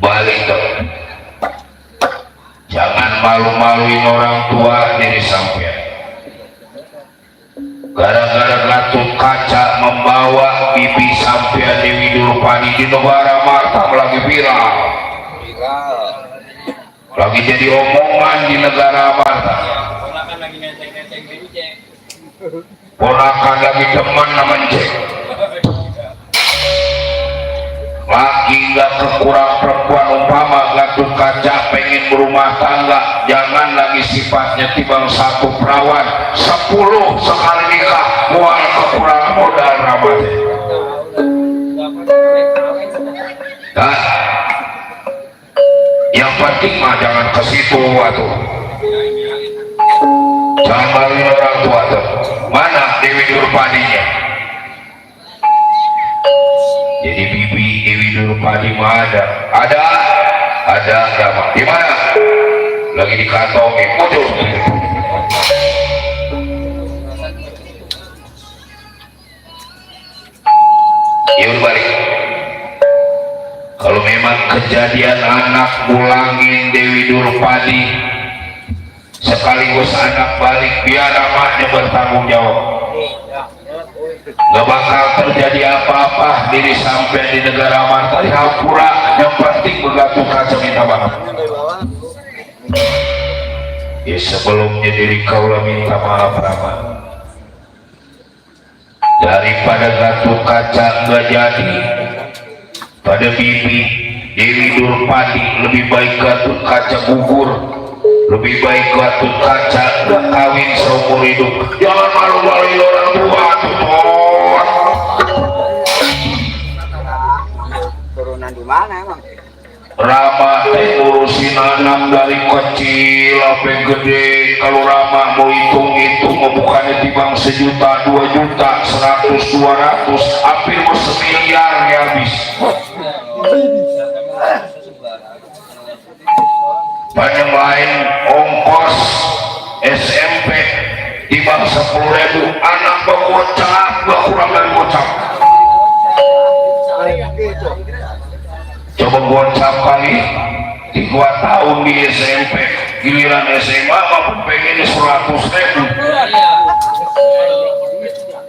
Balik dong, jangan malu-maluin orang tua diri sampean. Gara-gara Gatot Kaca membawa bibi sampean Dewi Durpani di negara Batam lagi viral, lagi jadi omongan di negara Batam. Ponakan lagi teman namanya cek. Laki nggak kekurang perempuan, umpama Gatot Kaca pengen berumah tangga, jangan lagi sifatnya tibang satu perawan 10 sekali nikah mual kekurang modal ramadhan. Nah, yang penting mah jangan ke situ atuh. Jangan maluin orang tua tuh. Mana Dewi Durpaninya? Jadi bibi Dewi Durpani mah ada mah. Di mana? Lagi di kantongnya. Waduh. Yuk balik. Kalau memang kejadian anak pulangin Dewi Durpani sekaligus anak balik, biar amaknya bertanggung jawab. Gak bakal terjadi apa-apa diri sampai di negara Marta Hampura. Yang penting Gatot Kaca minta maaf. Ya sebelumnya diri kaulah minta maaf Rama. Daripada Gatot Kaca gak jadi pada bibi Dewi Durpani, lebih baik Gatot Kaca gugur. Lebih baik Gatot Kaca gak kawin seumur hidup. Jangan malu-maluin orang tua tuh. Turunan di mana emang? Rama ngurusin anak dari kecil sampai gede. Kalau Rama mau hitung-hitung, mau bukannya timbang 1 juta, 2 juta, 100, 200, hampir mau 1 miliar ya habis. Banyak lain ongkos SMP timbang 10.000, anak bergocap gak kurang dari gocap. Coba gocap kali 3 tahun di SMP, giliran SMA maupun pengen 100.000.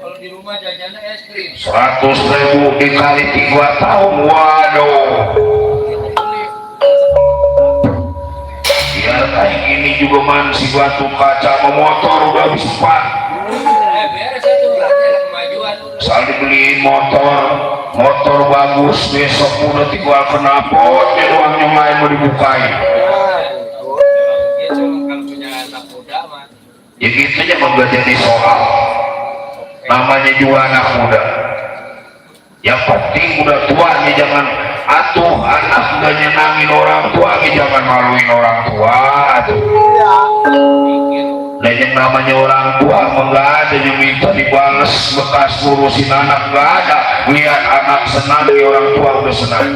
Kalau di rumah jajannya es krim 100.000 dikali 3 tahun, waduh. Biar kayak gini juga man si Gatot Kaca memotor udah habis 4. beres itu kemajuan. Asal dibeliin motor bagus, besok udah tinggal knalpot, uangnya lain mau dibukain. Gitu kalau punya anak muda mah. Ya gitu aja nggak jadi soal. Namanya juga anak muda. Yang penting udah tuanya jangan atuh anak udah nyenangin orang tua, jangan maluin orang tua atuh. Dan yang namanya orang tua enggak ada yang minta dibales bekas ngurusin anak, enggak ada. Lihat anak senang di orang tua udah senang.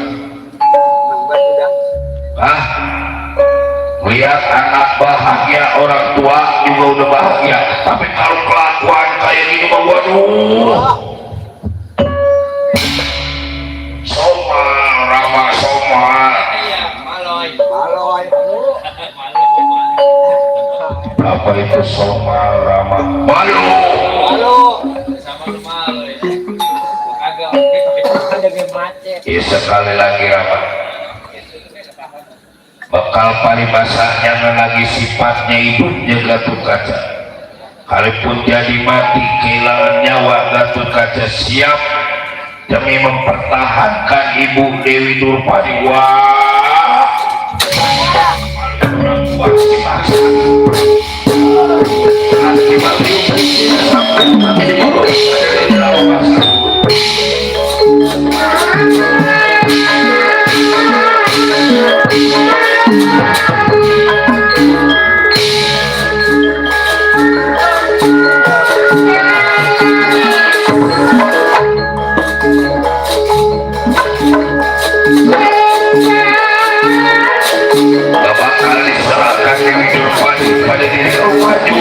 Hah? Lihat anak bahagia, orang tua juga udah bahagia. Tapi kalau kelakuan kayak gini mah waduh. Somal, Rama somal. Iya, maloy. Apa itu somal, Rama? Malu. Sama lu maloy. Kagak ada game macet. Ya sekali lagi Rama, bakal paribasanya lagi sifatnya hidupnya Gatot Kaca. Kalaupun jadi mati kehilangan nyawa, Gatot Kaca siap demi mempertahankan Ibu Dewi Durpadi. Wah, orang kuat dipaksa. Nanti mati sampai mati dulu. Pada diri kau maju,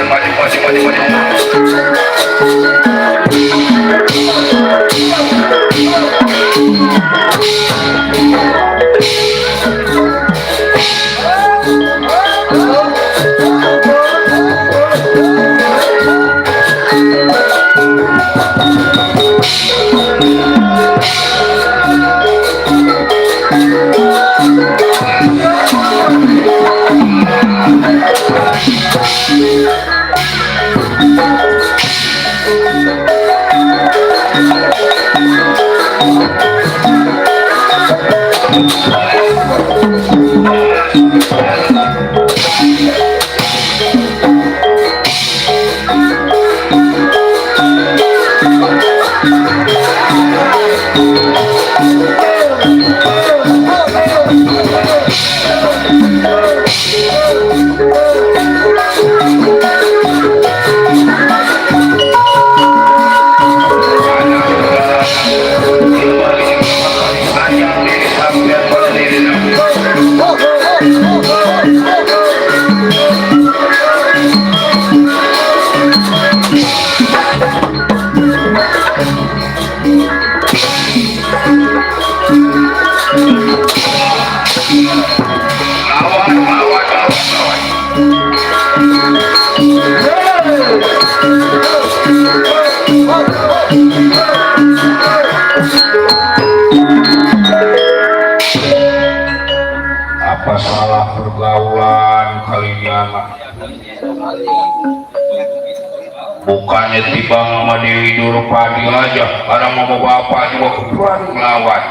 maju. Apa salah pergaulan kali ini anak? Bukannya tibang sama Dewi Durpadi aja, orang mau bapak juga keluar melawan.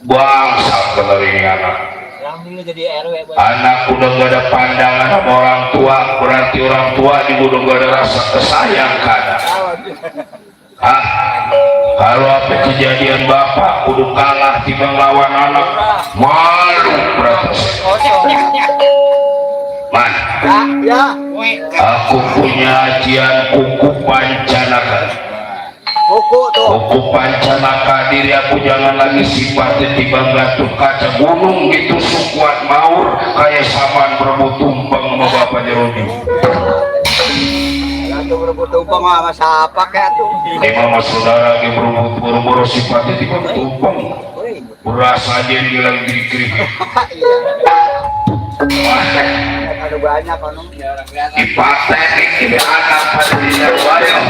Bangsa kalau ini anak. Anak udah gak ada pandangan sama orang tua, berarti orang tua juga udah gak ada rasa kesayangkan. Hah? Kalau apa kejadian bapak udah kalah timbang lawan anak, malu berarti. Man, aku punya ajian kuku pancanaka. Kuku pancanaka diri aku jangan lagi sifatnya timbang Gatot Kaca gunung gitu sukuat maur kayak samaan berebut tumpeng sama bapak Jeroni. Berebut tumpeng sama siapa kayak tuh? Mama saudara lagi berebut buru-buru sifatnya timbang tumpeng. Berasa dia bilang diri-diri. Ada banyak kan? Ipatenik ini anak pada diri bayang.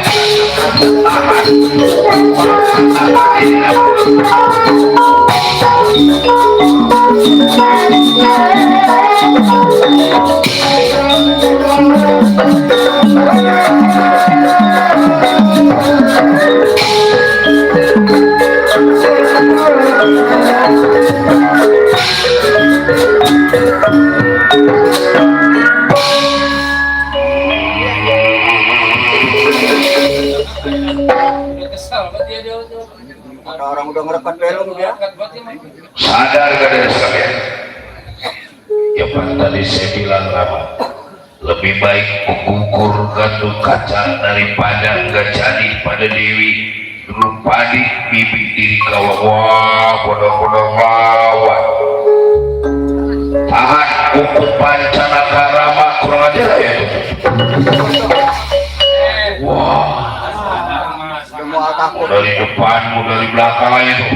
Ada orang udah ngerekat belum dia. Sadar gak dari sekalian? Ya Pak, tadi saya bilang Rama, lebih baik gugur Gatot Kaca daripada gak jadi pada Dewi Durpadi bibi diri kawan. Wah, bodoh-bodoh lawan. Tahan kuku pancanaka Rama, kurang ajar ya itu. Wah, Semua takut. dari depan, dari belakang itu.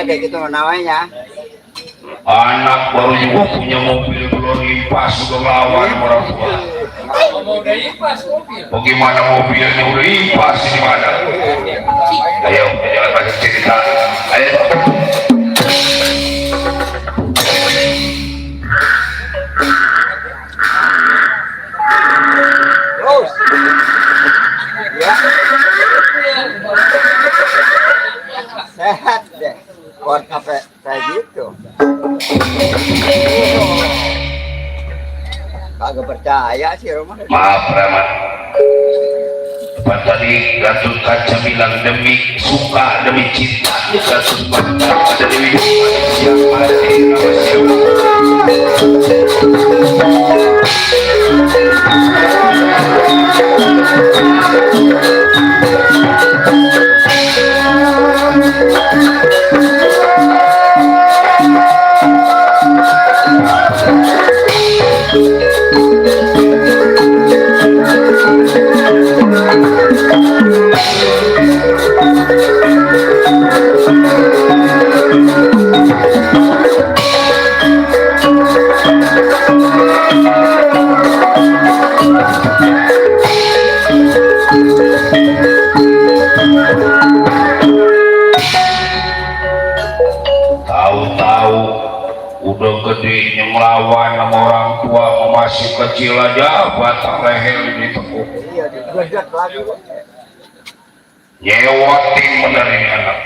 Kayak gitu namanya. Anak baru juga punya mobil dulu impas udah lawan orang tua. Mau udah impas mobil. Bagaimana mobilnya udah impas di mana? Ayo, jangan banyak cerita. Ayo. Terus. Ya, sehat deh. Buat kafe kayak gitu. Kagak percaya sih rumah. Maaf Rahmat. Apa tadi Gatot Kaca bilang demi suka demi cinta Gatot Kaca ada demi siap mati tahu-tahu udah gede ngelawan sama orang tua masih kecil aja batang leher ditekuk Iya, digedet lagi. nyewatin bener ini anak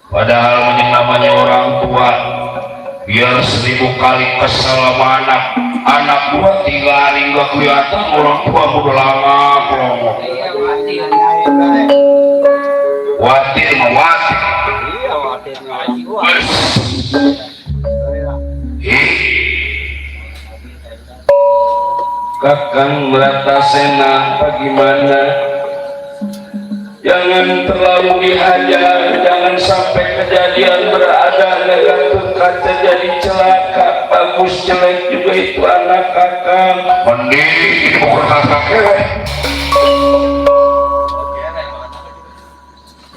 padahal yang namanya orang tua biar 1000 kali kesel sama anak gua 3 hari nggak kelihatan orang tua udah lama promo Iya mati. watir mewatir Iya, wakilnya orang tua. Kakang Bratasena bagaimana? Jangan terlalu dihajar, jangan sampai kejadian berada Gatot Kaca jadi celaka. Bagus jelek juga itu anak kakang. Mending bukan kakak kewek.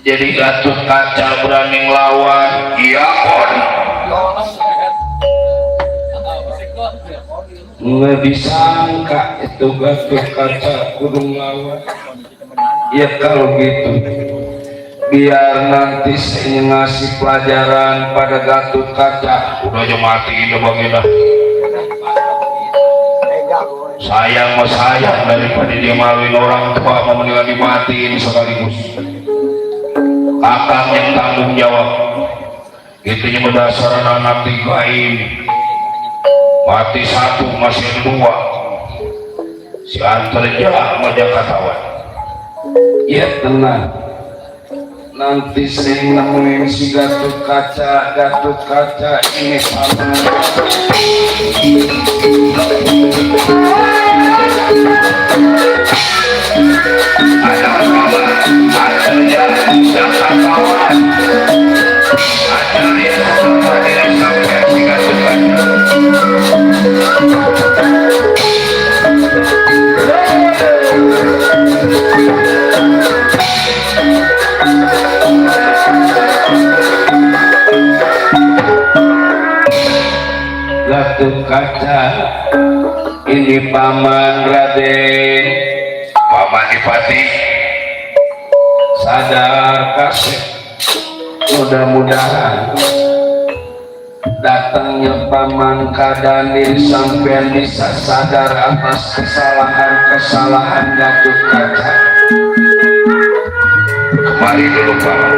Jadi Gatot Kaca berani ngelawan, iya kon. Nggak disangka itu Gatot Kaca kudu ngelawan. Ya kalau gitu biar nanti saya ngasih pelajaran pada Gatot Kaca udah aja mati udah bagian sayang mas sayang daripada dia maluin orang tua mau mendingan dimatiin sekaligus kakang yang tanggung jawab itunya berdasar anak 3 ini mati 1 masih 2 si antarja aja katawan ya tenang nanti saya nemuin si Gatot Kaca ini sama ada kawan ada yang kawan ada yang sampai si Gatot Kaca Gatot Kaca ini paman Raden paman Dipati sadar kasih mudah-mudahan datangnya paman Kadanil sampai bisa sadar atas kesalahan Gatot Kaca kemari dulu paman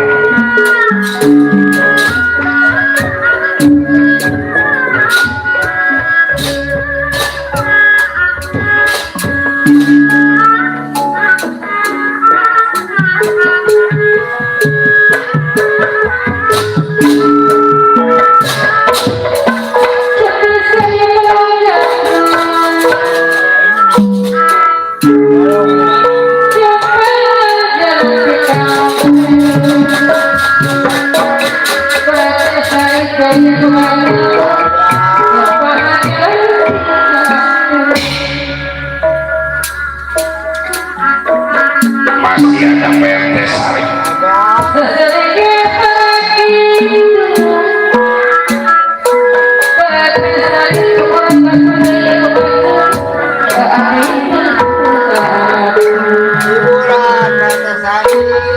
Hiburan rasa sakit.